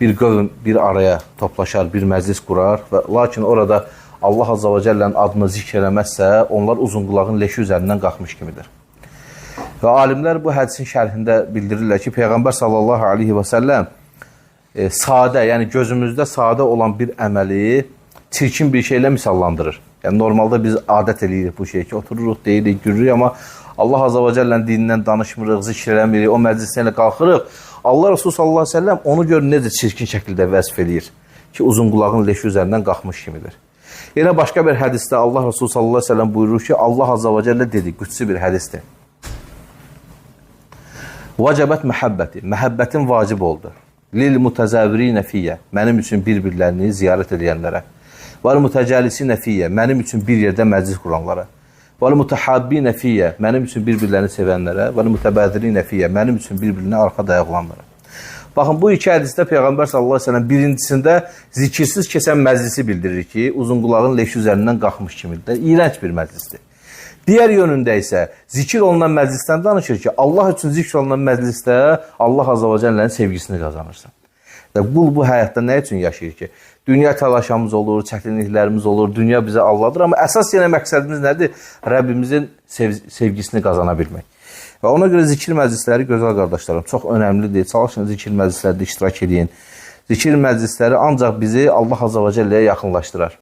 Bir qövm bir araya toplaşar, bir məclis qurar və lakin orada Allah Azza və Cəllənin adını zikr eləməzsə, onlar uzunqulağın leşi üzərindən qalxmış kimidir. Və alimlər bu hədisin şərhində bildirirlər ki, Peyğəmbər sallallahu aleyhi və səlləm sadə, yəni gözümüzdə sadə olan bir əməli çirkin bir şeylə misallandırır. Yəni normalda biz adət eləyirik bu şeyi ki, otururuq, deyirik, gülürük, amma Allah Azza və Cəllənin dinindən danışmırıq, zikr eləmirik, o məclisdən elə qalxırıq. Allah Resulü sallallahu əleyhi və səlləm onu gör necə çirkin şəkildə vəsf eləyir ki, uzunqulağın leşi üzərindən qalxmış kimidir. Yenə başqa bir hədisdə Allah Resulü sallallahu əleyhi və səlləm buyurur ki, Allah Azza və Cəllə dedi, qüdsi bir hədisdir. Vacəbət məhəbbəti, məhəbbətin vacib oldu. Lil mutəzəvirinə fiyyə, mənim üçün bir-birlərini ziyarət edənlərə. Vəl mütəcəlisinə fiyyə, mənim üçün bir yerdə məclis quranlara. Vəl mütəhabbinə fiyyə, mənim üçün bir-birlərini sevənlərə. Vəl mütəbədirinə fiyyə, mənim üçün bir-birinə arxa dayaq olanlara. Baxın, bu iki hədisdə Peyğəmbər sallallahu əleyhi və səlləm birincisində zikirsiz keçən məclisi bildirir ki, uzunqulağın leşi üzərindən qalxmış kimidir. İyrənc bir məclisdir. Digər yönündə isə zikir olunan məclisdən danışır ki, Allah üçün zikr olunan məclisdə Allah Azza və Cəllənin sevgisini qazanırsan. Və qul bu həyatda nə üçün yaşayır ki? Dünya təlaşamız olur, çətinliklərimiz olur, dünya bizə alladır, amma əsas yenə məqsədimiz nədir? Rəbbimizin sevgisini qazana bilmək. Və ona görə zikir məclisləri, gözəl qardaşlarım, çox önəmlidir. Çalışın zikir məclislərində iştirak edin. Zikir məclisləri ancaq bizi Allah Azza və Cəlləyə yaxınlaşdırar.